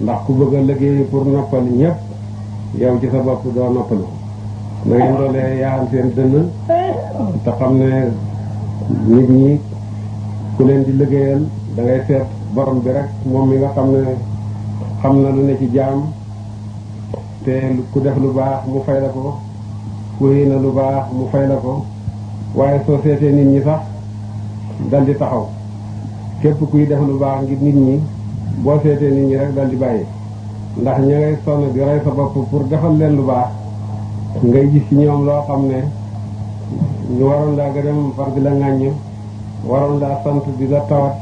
ndax ku bëgg a liggéey pour noppal ñëpp yow ci sa bopp doo noppalu na ngeen doolee yaaxal seen dënn te xam ne nit ñi ku leen di liggéeyal da ngay seet borom bi rek moom mi nga xam ne xam na lu ne ci jaam te ku def lu baax mu fay la ko ku yi na lu baax mu fay la ko waaye soo seetee nit ñi sax dal di taxaw képp kuy def lu baax ngir nit ñi boo seetee nit ñi rek dal di bàyyi ndax ña ngay sonn di rey sa bopp pour defal leen lu baax ngay gis ci ñoom loo xam ne ñu waroon laa gërëm far di la ŋàññ waroon laa sant di la tawat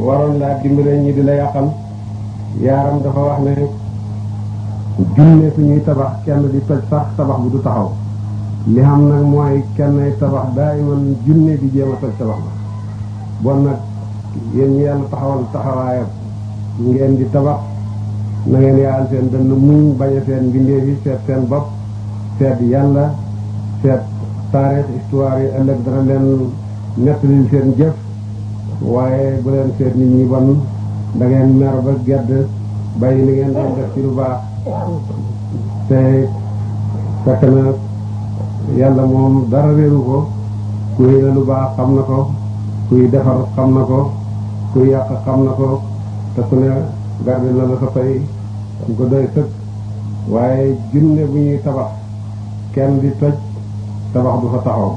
waroon laa dimbale ñi di la yàqal yaaram dafa wax ne junne suñuy tabax kenn di toj sax tabax bi du taxaw li xam nag mooy kenn tabax daay man junne di jéem a toj tabax ba bon nag yéen ñi yàlla taxawal taxawaayam ngeen di tabax na ngeen yaal seen dënn muñ bañ a seen mbindeef yi seet seen bopp seet yàlla seet taarix histoire yi ëllëg dana leen nettalil seen jëf waaye bu leen seet nit ñi bon da ngeen mer ba gedd bàyyi li ngeen doon def ci lu baax te fekk na yàlla moom dara réeru ko kuy na lu baax xam na ko kuy defar xam na ko kuy yàq xam na ko te ku ne garde la la sa fay am ko doy sëkk waaye junne bu ñuy tabax kenn di toj tabax du fa taxaw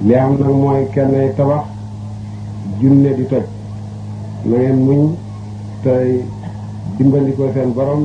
li am nag mooy kenn tabax junne di toj na ngeen muñ tey dimbandikoo seen borom